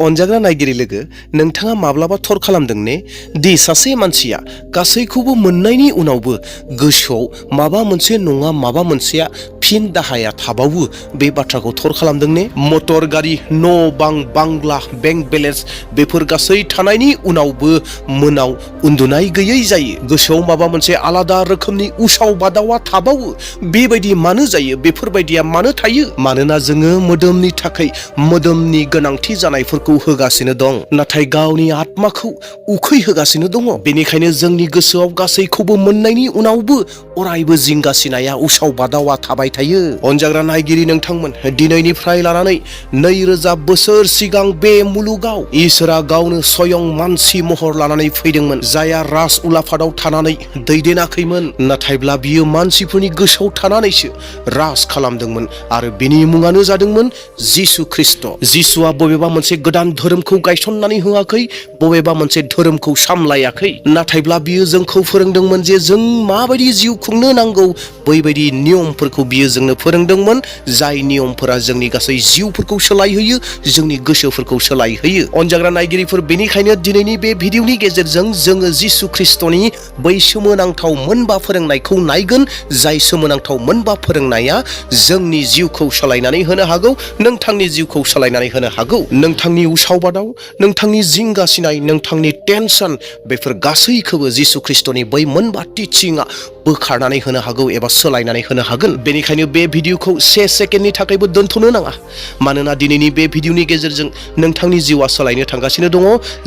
अनजाग्रा नायगिरि लोगो, नोंथाङा माब्लाबा थर खालामदों ने दि सासे मानसिया गासैखौबो मोननायनि उनावबो गोसोआव माबा मोनसे नङा माबा मोनसेया फिन दाहाया थाबावो, बे बाथ्राखौ थर खालामदों ने? मटर गारि, न' बां, बांग्ला, बेंक बेलेन्स बेफोर गासै थानायनि उनावबो मोनाव उन्दुनाय गैयै जायो। गोसोआव माबा मोनसे आलादा रोखोमनि उसाव बादावा थाबावो। बेबायदि मानो जायो? बेफोरबायदिया मानो थायो? मानोना जोङो मोदोमनि थाखाय मोदोमनि गोनांथि जानायफोरखौ होगासिनो दं, नाथाय गावनि आत्माखौ उखैहोगासिनो दङ। बेनिखायनो जोंनि गोसोआव गासैखौबो मोननायनि उनावबो अरायबो जिंगासिनाया उसाव बादावा थाबाय थायो। अनजाग्रा नायगिरि नोंथांमोन, दिनैनिफ्राय लानानै 2000 बोसोर सिगां बे मुलुगाव इसोरा गावनो स्वयं मानसि महर लानानै फैदोंमोन, जायहा राज उलाफादाव थानानै दैदेनाखैमोन, नाथायब्ला बियो मानसिफोरनि गोसोआव थानानैसो राज खालामदोंमोन आरो बिनि मुङानो जादोंमोन जिसु ख्रिस्ट'। जिसुआ बबेबा मोनसे गोदान धोरोमखौ गायसननानै होआखै, बबेबा मोनसे धोरोमखौ सामलायाखै, नाथायब्ला बियो जोंखौ फोरोंदोंमोन जे जों माबायदि जिउ खुंनो नांगौ। बैबायदि नियमफोरखौ बियो जोंनो फोरोंदोंमोन, जाय नियमफोरा जोंनि गासै जिउफोरखौ सोलायहोयो, जोंनि गोसोफोरखौ सोलायहोयो। अनजाग्रा नायगिरिफोर, बेनिखायनो दिनैनि बे भिडिअनि गेजेरजों जोङो जिसु ख्रिस्ट'नि बै सोमोनांथाव मोनबा फोरोंनायखौ नायगोन, जाय सोमोनांथाव मोनबा फोरोंनाया जोंनि जिउखौ सोलायनानै होनो हागौ, नोंथांनि जिउखौ सोलायनानै होनो हागौ। नोंथांनि उसाव-बादाव, नोंथांनि जिंगासिनाय, नोंथांनि टेनसन, बेफोर गासैखौबो जिसु ख्रिस्ट'नि बै मोनबा टिचिंआ बोखारनानै होनो हागौ एबा सोलायनानै होनो हागोन। बेनिखायनो बे भिडिअखौ 1 सेकेन्डनि थाखायबो दोनथ'नो नाङा, मानोना दिनैनि बे भिडिअनि गेजेरजों नोंथांनि जिउआ सोलायनो थांगासिनो दङ।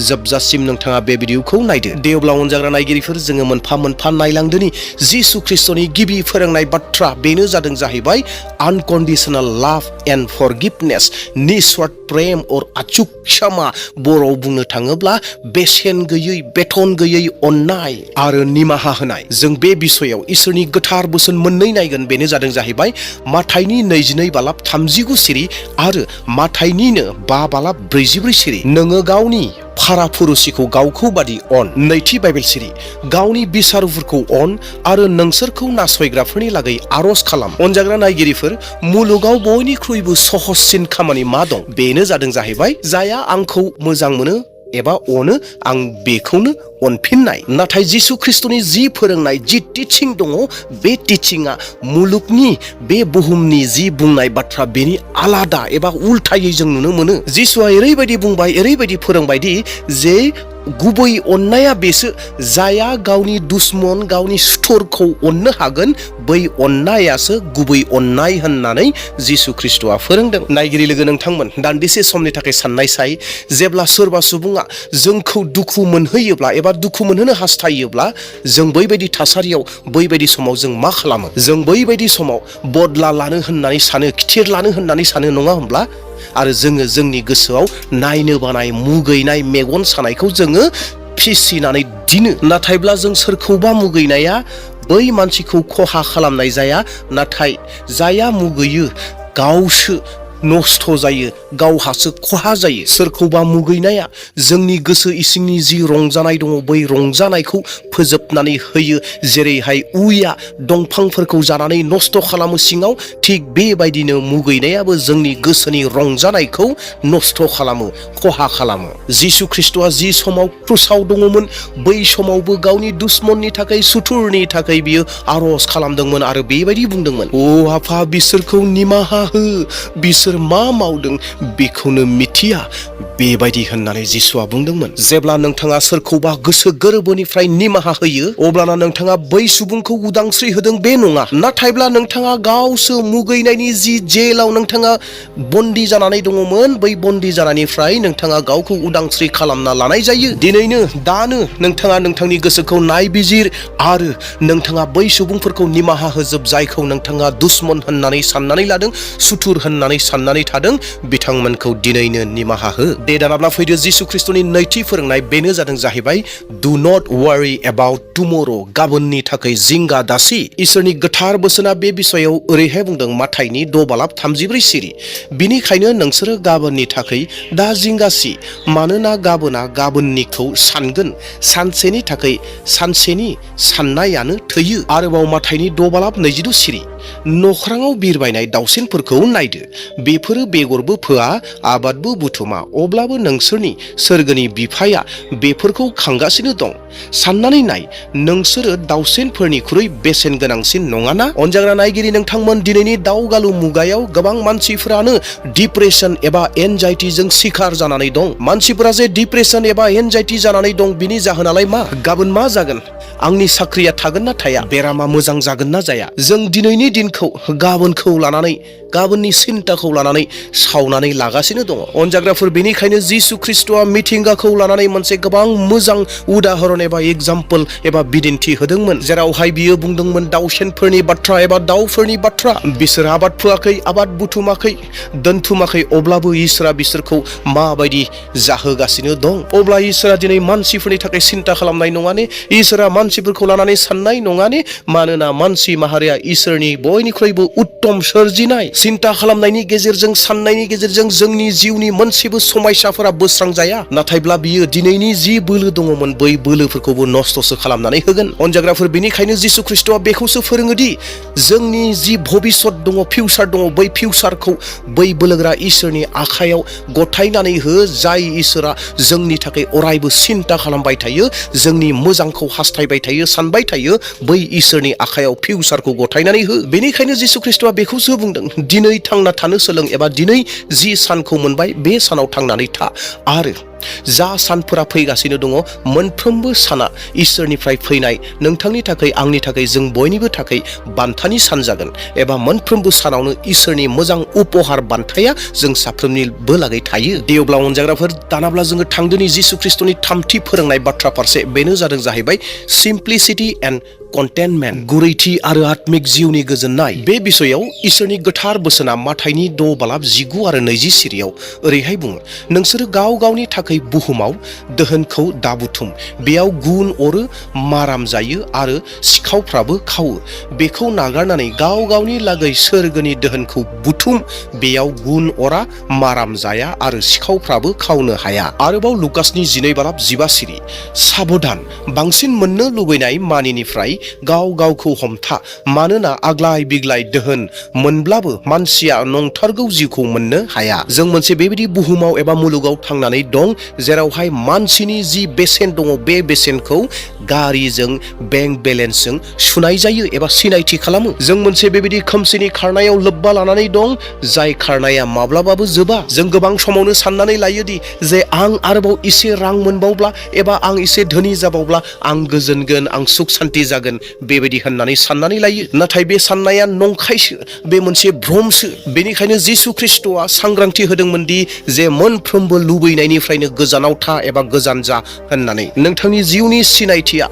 जोबजासिम नोंथाङा बे भिडिअखौ नायदो। दे अब्ला अनजाग्रा नायगिरिफोर, जोङो मोनफा मोनफा नायलांदोनि जिसु ख्रिस्ट'नि गिबि फोरोंनाय बाथ्रा, बेनो जादों जाहैबाय आनकन्डिशनेल लाभ एन्ड फरगिभनेस। निस्वार्थ प्रेम और अचूक क्षमा, बर'आव बुंनो थाङोब्ला बेसेन गैयै, बेथन गैयै अननाय आरो निमाहा होनाय। जों बे बिसयाव इसोरनि गोथार बोसोन मोननै नायगोन, बेनो जादों जाहैबाय माथाइनि 22:39 सिरि आरो माथाइनिनो 5:44 सिरि। नोङो गावनि फाराफुरुसिखौ गावखौ बादि अन। नैथि बाइबेल सिरि, गावनि बिसारुफोरखौ अन आरो नोंसोरखौ नासयग्राफोरनि लागै आरज खालाम। अनजाग्रा नायगिरिफोर, मुलुगाव बयनिख्रुइबो सहजसिन खामानि मा दं? बेनो जादों जाहैबाय जायहा आंखौ मोजां मोनो एबा अनो, आं बेखौनो अनफिननाय। नाथाय जिसु ख्रिस्ट'नि जि फोरोंनाय, जि टिचिं दङ, बे टिचिंआ मुलुगनि, बे बुहुमनि जि बुंनाय बाथ्रा, बेनि आलादा एबा उल्थायै जों नुनो मोनो। जिसुआ ओरैबायदि बुंबाय, ओरैबायदि फोरोंबायदि जे गुबै अननाया बेसो, जायहा गावनि दुश्मन, गावनि सुथुरखौ अननो हागोन, बै अननायासो गुबै अननाय होननानै जिसु ख्रिस्ट'आ फोरोंदों। नायगिरि लोगो नोंथांमोन, दान्दिसे समनि थाखाय साननायसाय, जेब्ला सोरबा सुबुङा जोंखौ दुखु मोनहोयोब्ला एबा दुखु मोनहोनो हास्थायोब्ला, जों बैबायदि थासारियाव, बैबायदि समाव जों मा खालामो? जों बैबायदि समाव बदला लानो होननानै सानो, खिथिर लानो होननानै सानो, नङा होमब्ला? आरो जोङो जोंनि गोसोआव नायनो बानाय, मुगैनाय, मेगन सानायखौ जोङो फिसिनानै दिनो। नाथायब्ला जों सोरखौबा मुगैनाया बै मानसिखौ खहा खालामनाय जाया, नाथाय जाया मुगैयो गावसो नस्थ' जायो, गावहासो खहा जायो। सोरखौबा मुगैनाया जोंनि गोसो इसिंनि जि रंजानाय दङ, बै रंजानायखौ फोजोबनानै होयो। जेरैहाय उया दंफांफोरखौ जानानै नस्थ' खालामो सिङाव, थिग बेबायदिनो मुगैनायाबो जोंनि गोसोनि रंजानायखौ नस्थ' खालामो, खहा खालामो। जिसु ख्रिस्ट'आ जि समाव क्रुसाव दङमोन, बै समावबो गावनि दुश्मननि थाखाय, सुथुरनि थाखाय बियो आरज खालामदोंमोन आरो बेबायदि बुंदोंमोन, अ आफा, बिसोरखौ निमाहा हो, बिसोर मा मावदों बेखौनो मिथिया, बेबायदि होननानै जिसुआ बुंदोंमोन। जेब्ला नोंथाङा सोरखौबा गोसो गोरबोनिफ्राय निमाहा होयो, अब्लाना नोंथाङा बै सुबुंखौ उदांस्रि होदों बे नङा, नाथायब्ला नोंथाङा गावसो मुगैनायनि जि जेलाव नोंथाङा बन्दी जानानै दङमोन, बै बन्दी जानायनिफ्राय नोंथाङा गावखौ उदांस्रि खालामना लानाय जायो। दिनैनो, दानो नोंथाङा नोंथांनि गोसोखौ नायबिजिर आरो नोंथाङा बै सुबुंफोरखौ निमाहा होजोब, जायखौ नोंथाङा दुश्मन होननानै साननानै लादों, सुथुर होननानै साननानै थादों, बिथांमोनखौ दिनैनो निमाहा हो। दे दानाब्ला फैदो जिसु ख्रिस्ट'नि नैथि फोरोंनाय, बेनो जादों जाहैबाय डु नट वारि एबाउट टुमर', गाबोननि थाखाय जिंगा दासि। इसोरनि गोथार बोसोना बे बिसयाव ओरैहाय बुंदों, माथाइनि 6:34 सिरि, बिनिखायनो नोंसोरो गाबोननि थाखाय दा जिंगासि, मानोना गाबोना गाबोननिखौ सानगोन, सानसेनि थाखाय सानसेनि साननायानो थोयो। आरोबाव माथाइनि 6:22 सिरि, नख्राङाव बिरबायनाय दाउसेनफोरखौ नायदो, बेफोरो बेगरबो फोआ, आबादबो बुथुमा, अब्लाबो नोंसोरनि सोरगोनि बिफाया बेफोरखौ खांगासिनो दं। साननानै नाय, नोंसोरो दाउसेनफोरनिख्रुइ बेसेन गोनांसिन नङाना? अनजाग्रा नायगिरि, नोंथांमोन, दिनैनि दावगालु मुगायाव गोबां मानसिफोरानो डिप्रेसन एबा एनजाइटिजों सिखार जानानै दं। मानसिफोरा जे डिप्रेसन एबा एनजाइटि जानानै दं, बिनि जाहोनालाय मा? गाबोन मा जागोन? आंनि साख्रिया थागोन ना थाया? बेरामा मोजां जागोन ना जाया? जों दिनैनि दिनखौ गाबोनखौ लानानै, गाबोननि सिन्ताखौ लानानै सावनानै लागासिनो दङ। अनजाग्राफोर, बेनिखायनो जिसु ख्रिस्ट'आ मिथिंगाखौ लानानै मोनसे गोबां मोजां उदाहरन एबा एग्जाम्पल एबा बिदिन्थि होदोंमोन, जेरावहाय बियो बुंदोंमोन दाउसेनफोरनि बाथ्रा एबा दाउफोरनि बाथ्रा। बिसोर आबाद फोआखै, आबाद बुथुमाखै, दोनथुमाखै, अब्लाबो इसोरा बिसोरखौ माबायदि जाहोगासिनो दं। अब्ला इसोरा दिनै मानसिफोरनि थाखाय सिन्ता खालामनाय नङाने? इसोरा मानसिफोरखौ लानानै साननाय नङाने? मानोना मानसि माहारिया इसोरनि बयनिख्रुइबो उत्तम सोरजिनाय। सिन्ता खालामनायनि गेजेरजों, साननायनि गेजेरजों जोंनि जिउनि मोनसेबो समायसाफोरा बोस्रांजाया, नाथायब्ला बियो दिनैनि जि बोलो दङमोन बै बोलोफोरखौबो नस्थ'सो खालामनानै होगोन। अनजाग्राफोर, बेनिखायनो जिसु ख्रिस्ट'आ बेखौसो फोरोङोदि जोंनि जि भबिष्यत दङ, फिउचार दङ, बै फिउचारखौ बै बोलोग्रा इसोरनि आखायाव गथायनानै हो, जाय इसोरा जोंनि थाखाय अरायबो सिन्ता खालामबाय थायो, जोंनि मोजांखौ हास्थायबाय थायो, सानबाय थायो। बै इसोरनि आखायाव फिउचारखौ गथायनानै हो। बेनिखायनो जिसु ख्रिस्ट'आ बेखौसो बुंदों, दिनै थांना थानो सोलों, एबा दिनै जि सानखौ मोनबाय बे सानाव थांनानै था। आरो जा सानफोरा फैगासिनो दङ, मोनफ्रोमबो साना इसोरनिफ्राय फैनाय नोंथांनि थाखाय, आंनि थाखाय, जों बयनिबो थाखाय बान्थानि सान जागोन। एबा मोनफ्रोमबो सानावनो इसोरनि मोजां उपहार बान्थाया जों साफ्रोमनिबो लागै थायो। दे अब्ला अनजाग्राफोर, दानाब्ला जोङो थांदोनि जिसु ख्रिस्ट'नि थामथि फोरोंनाय बाथ्रा फारसे। बेनो जादों जाहैबाय सिम्प्लिसिटि एन्ड कन्टेन्टमेन्ट, गुरैथि आरो आत्मिक जिउनि गोजोननाय। बे बिषयाव इसोरनि गोथार बोसोना माथाइनि 6:19 आरो 20 सिरियाव ओरैहाय बुङो, नोंसोरो गाव गावनि थाखाय बुहुमाव दोहोनखौ दाबुथुम, बेयाव गुन अरो, माराम जायो आरो सिखावफ्राबो खावो। बेखौ नागारनानै गाव गावनि लागै सोरगोनि दोहोनखौ बुथुम, बेयाव गुन अरा, माराम जाया आरो सिखावफ्राबो खावनो हाया। आरोबाव लुकासनि 12:15 सिरि, साबधान, बांसिन मोननो लुबैनाय मानिनिफ्राय गाव गावखौ हमथा, मानोना आग्लाय बिग्लाय दोहोन मोनब्लाबो मानसिया नंथारगौ जिउखौ मोननो हाया। जों मोनसे बेबायदि बुहुमाव एबा मुलुगाव थांनानै दं, जेरावहाय मानसिनि जि बेसेन दङ, बे बेसेनखौ गारिजों, बेंक बेलेन्सजों सुनाय जायो एबा सिनायथि खालामो। जों मोनसे बेबायदि खोमसिनि खारनायाव लोब्बा लानानै दं, जाय खारनाया माब्लाबाबो जोबा। जों गोबां समावनो साननानै लायोदि जे आं आरोबाव एसे रां मोनबावब्ला एबा आं एसे धोनि जाबावब्ला आं गोजोनगोन, आं सुख सान्ति जागोन, बेबायदि होननानै साननानै लायो। नाथाय बे साननाया नंखायसो, बे मोनसे भ्रमसो। बेनिखायनो जिसु ख्रिस्ट'आ सांग्रांथि होदोंमोन दि जे मोनफ्रोमबो लुबैनायनिफ्रायनो गोजानाव था एबा गोजान जा होननानै। नोंथांनि जिउनि सिनायथिया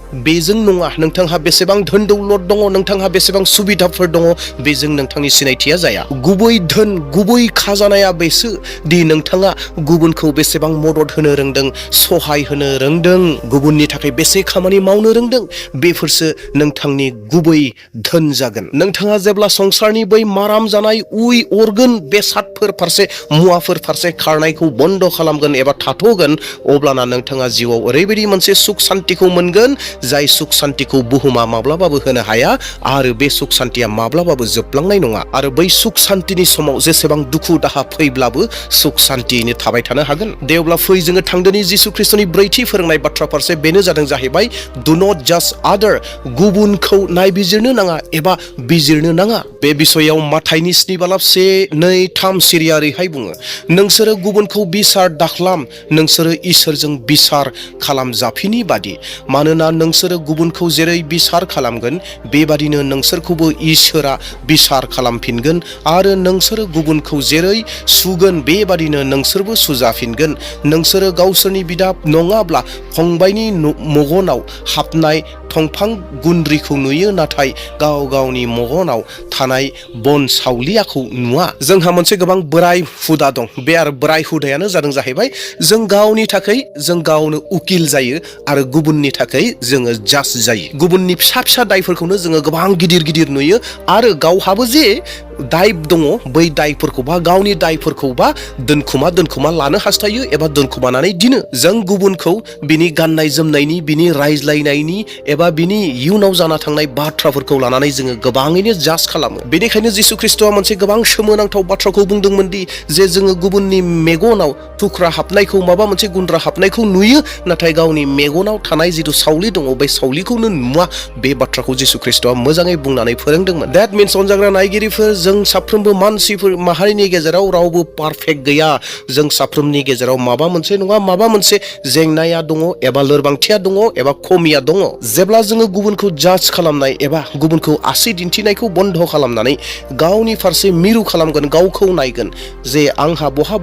बेजों नङा, नोंथांहा बेसेबां धोन दौलत दङ, नोंथांहा बेसेबां सुबिदाफोर दङ, बेजों नोंथांनि सिनायथिया जाया। गुबै धोन, गुबै खाजानाया बेसो दि नोंथाङा गुबुनखौ बेसेबां मदद होनो रोंदों, सहाय होनो रोंदों, गुबुननि थाखाय बेसे खामानि मावनो रोंदों, बेफोरसो नोंथांनि गुबै धोन जागोन। नोंथाङा जेब्ला संसारनि बै माराम जानाय उइ अरगोन बेसादफोर फारसे, मुवाफोर फारसे खारनायखौ बन्द खालामगोन एबा थाथ'गोन, अब्लाना नोंथाङा जिउआव ओरैबायदि मोनसे सुख सान्तिखौ मोनगोन, जाय सुख सान्तिखौ बुहुमा माब्लाबाबो होनो हाया, आरो बे सुख सान्तिया माब्लाबाबो जोबलांनाय नङा। आरो बै सुख सान्तिनि समाव जेसेबां दुखु दाहा फैब्लाबो सुख सान्तियैनो थाबाय थानो हागोन। दे अब्ला फै जोङो थांदोनि जिसु ख्रिस्ट'नि ब्रैथि फोरोंनाय बाथ्रा फारसे। बेनो जादों जाहैबाय डु नट जास्ट आदार, गुबुनखौ नायबिजिरनो नाङा एबा बिजिरनो नाङा। बे बिषयाव माथाइनि 7:1-2-3 सिरिया ओरैहाय बुङो, नोंसोरो गुबुनखौ बिसार दाख्लाम, नोंसोरो इसोरजों बिसार खालामजाफिनि बादि, मानोना नोंसोरो गुबुनखौ जेरै बिसार खालामगोन बेबादिनो नोंसोरखौबो इसोरा बिसार खालामफिनगोन, आरो नोंसोरो गुबुनखौ जेरै सुगोन बेबादिनो नोंसोरबो सुजाफिनगोन। नोंसोरो गावसोरनि बिदा नङाब्ला फंबायनि मगनाव हाबनाय दंफां गुन्द्रिखौ नुयो, नाथाय गाव गावनि मगनाव थानाय बन सावलियाखौ नुवा। जोंहा मोनसे गोबां बोराय हुदा दं। बे आरो बोराय हुदायानो जादों जाहैबाय, जों गावनि थाखाय जों गावनो उकिल जायो आरो गुबुननि थाखाय जोङो जाज जायो। गुबुननि फिसा फिसा दायफोरखौनो जोङो गोबां गिदिर गिदिर नुयो, आरो गावहाबो जे दाय दङ बै दायफोरखौबा गावनि दायफोरखौबा दोनखुमा लानो हास्थायो एबा दोनखुमानानै दिनो। जों गुबुनखौ बिनि गाननाय जोमनायनि, बिनि रायज्लायनायनि एबा बिनि इयुनाव जाना थांनाय बाथ्राफोरखौ लानानै जोङो गोबाङैनो जाज खालामो। बेनिखायनो जिसु ख्रिस्ट'आ मोनसे गोबां सोमोनांथाव बाथ्राखौ बुंदोंमोन दि जे जोङो गुबुननि मेगनाव थुख्रा हाबनायखौ, माबा मोनसे गुन्द्रा हाबनायखौ नुयो, नाथाय गावनि मेगनाव थानाय जिथु सावलि दङ बे सावलिखौनो नुवा। बे बाथ्राखौ जिसु ख्रिस्ट'आ मोजाङै बुंनानै फोरोंदोंमोन। That means अनजाग्रा नायगिरिफोर, जों साफ्रोमबो मानसिफोर माहारिनि गेजेराव रावबो पारफेक्ट गैया। जों साफ्रोमनि गेजेराव माबा मोनसे नङा माबा मोनसे जेंनाया दङ एबा लोरबांथिया दङ एबा खमिया दङ। जेब्ला जोङो गुबुनखौ जाज खालामनाय एबा गुबुनखौ आसि दिन्थिनायखौ बन्द खालामनानै गावनि फारसे मिरु खालामगोन, गावखौ नायगोन जे आंहा बहा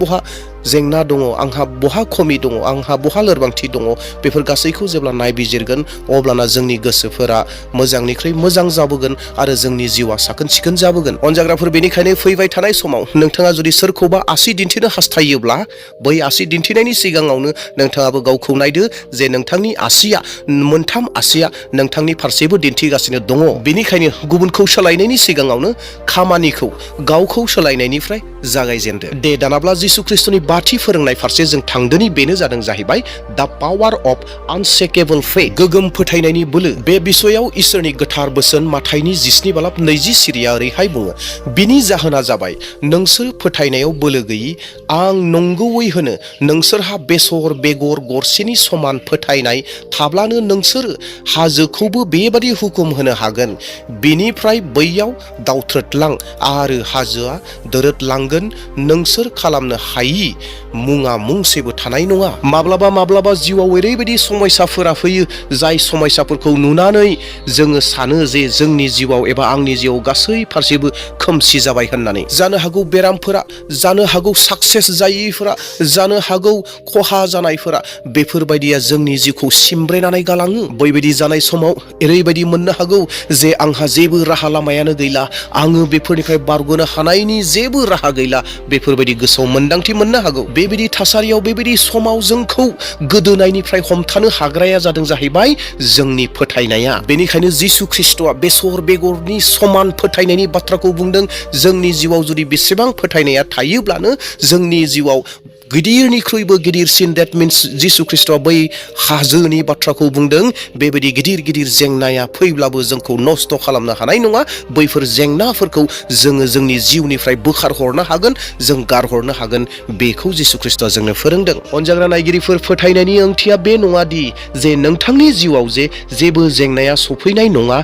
जेंना दङ, आंहा बहा खमि दङ, आंहा बहा लोरबांथि दङ, बेफोर गासैखौ जेब्ला नायबिजिरगोन अब्लाना जोंनि गोसोफोरा मोजांनिख्रुइ मोजां जाबोगोन आरो जोंनि जिउआ साखोन सिखोन जाबोगोन। अनजाग्राफोर, बेनिखायनो फैबाय थानाय समाव नोंथाङा जुदि सोरखौबा आसि दिन्थिनो हास्थायोब्ला बै आसि दिन्थिनायनि सिगाङावनो नोंथाङाबो गावखौ नायदो जे नोंथांनि आसिया, मोनथाम आसिया नोंथांनि फारसेबो दिन्थिगासिनो दङ। बेनिखायनो गुबुनखौ सोलायनायनि सिगाङावनो खामानिखौ गावखौ सोलायनायनिफ्राय जागायजेनदो। दे दानाब्ला जिसु ख्रिस्ट'नि बाथि फोरोंनाय फारसे जों थांदोनि। बेनो जादों जाहैबाय द पावार अफ आनशेकेबल फेथ, गोगोम फोथायनायनि बोलो। बे बिसयाव इसोरनि गोथार बोसोन माथाइनि 17:20 सिरिया ओरैहाय बुङो, बिनि जाहोना जाबाय नोंसोर फोथायनायाव बोलो गैयि। आं नंगौयै होनो, नोंसोरहा बेसर बेगर गरसेनि समान फोथायनाय थाब्लानो नोंसोर हाजोखौबो बेबादि हुकुम होनो हागोन, बिनिफ्राय बैयाव दावथ्रोदलां, आरो हाजोआ दोरोदलांगोन। नोंसोर खालामनो हायि मुङा मुंसेबो थानाय नङा। माब्लाबा जिउआव ओरैबायदि समयसाफोरा फैयो, जाय समयसाफोरखौ नुनानै जोङो सानो जे जोंनि जिउआव एबा आंनि जिउआव गासै फारसेबो खोमसि जाबाय होननानै। जानो हागौ बेरामफोरा, जानो हागौ साक्सेस जायैफोरा, जानो हागौ खहा जानायफोरा, बेफोरबायदिया जोंनि जिउखौ सिमब्रेनानै गालाङो। बैबायदि जानाय समाव ओरैबायदि मोननो हागौ जे आंहा जेबो राहा लामायानो गैला, आङो बेफोरनिफ्राय बारग'नो हानायनि जेबो राहा गैला, बेफोरबायदि गोसोआव मोन्दांथि मोननो हागौ। बेबायदि थासारियाव, बेबायदि समाव जोंखौ गोदोनायनिफ्राय हमथानो हाग्राया जादों जाहैबाय जोंनि फोथायनाया। बेनिखायनो जिसु ख्रिस्ट'आ बेसर बेगरनि समान फोथायनायनि बाथ्राखौ बुंदों। जोंनि जिउआव जुदि बेसेबां फोथायनाया थायोब्लानो जोंनि जिउआव गिदिरनिख्रुइबो गिदिरसिन, डेट मिन्स जिसु ख्रिस्ट'आ बै हाजोनि बाथ्राखौ बुंदों। बेबायदि गिदिर जेंनाया फैब्लाबो जोंखौ नस्थ' खालामनो हानाय नङा। बैफोर जेंनाफोरखौ जोङो जोंनि जिउनिफ्राय बोखारहरनो हागोन, जों गारहरनो हागोन। बेखौ जिसु ख्रिस्ट'आ जोंनो फोरोंदों। अनजाग्रा नायगिरिफोर, फोथायनायनि ओंथिया बे नङा दि जे नोंथांनि जिउआव जे जेबो जेंनाया सफैनाय नङा,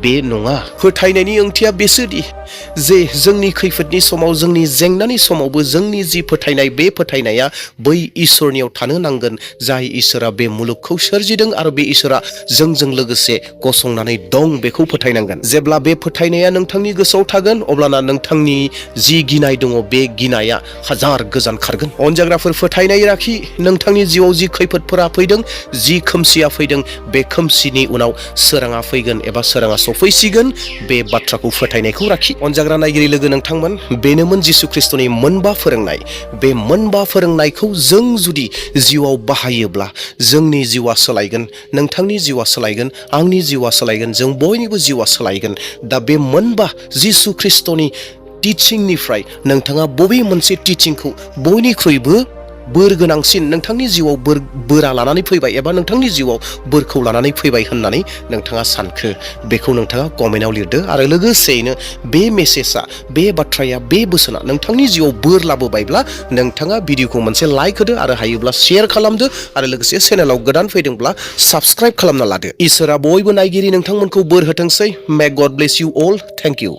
बे नङा। फोथायनायनि ओंथिया बेसोदि जे जोंनि खैफोदनि समाव, जोंनि जेंनानि समावबो जोंनि जि फोथायनाय, बे फोथायनाया बै इसोरनियाव थानो नांगोन, जाय इसोरा बे मुलुगखौ सोरजिदों आरो बे इसोरा जोंजों लोगोसे गसंनानै दं, बेखौ फोथायनांगोन। जेब्ला बे फोथायनाया नोंथांनि गोसोआव थागोन अब्लाना नोंथांनि जि गिनाय दङ बे गिनाया हाजार गोजान खारगोन। अनजाग्राफोर, फोथायनाय लाखि। नोंथांनि जिउआव जि खैफोदफोरा फैदों, जि खोमसिया फैदों, बे खोमसिनि उनाव सोराङा फैगोन एबा सोराङा सफैसिगोन। बे बाथ्राखौ, फोथायनायखौ लाखि। अनजाग्रा नायगिरि लोगो नोंथांमोन, बेनोमोन जिसु ख्रिस्ट'नि मोनबा फोरोंनाय। बे मोनबा फोरोंनायखौ जों जुदि जिउआव बाहायोब्ला जोंनि जिउआ सोलायगोन, नोंथांनि जिउआ सोलायगोन, आंनि जिउआ सोलायगोन, जों बयनिबो जिउआ सोलायगोन। दा बे मोनबा जिसु ख्रिस्ट'नि टिचिंनिफ्राय नोंथाङा बबे मोनसे टिचिंखौ बयनिख्रुइबो बोर गोनांसिन, नोंथांनि जिउआव बोरा लानानै फैबाय एबा नोंथांनि जिउआव बोरखौ लानानै फैबाय होननानै नोंथाङा सानखो, बेखौ नोंथाङा कमेन्टआव लिरदो। आरो लोगोसेयैनो बे मेसेजआ, बे बाथ्राया, बे बोसोना नोंथांनि जिउआव बोर लाबोबायब्ला नोंथाङा भिडिअखौ मोनसे लाइक होदो आरो हायोब्ला शेयार खालामदो आरो लोगोसे चेनेलाव गोदान फैदोंब्ला साबस्क्राइब खालामना लादो। इसोरा बयबो नायगिरि नोंथांमोनखौ बोर होथोंसै। May God bless you all. Thank U.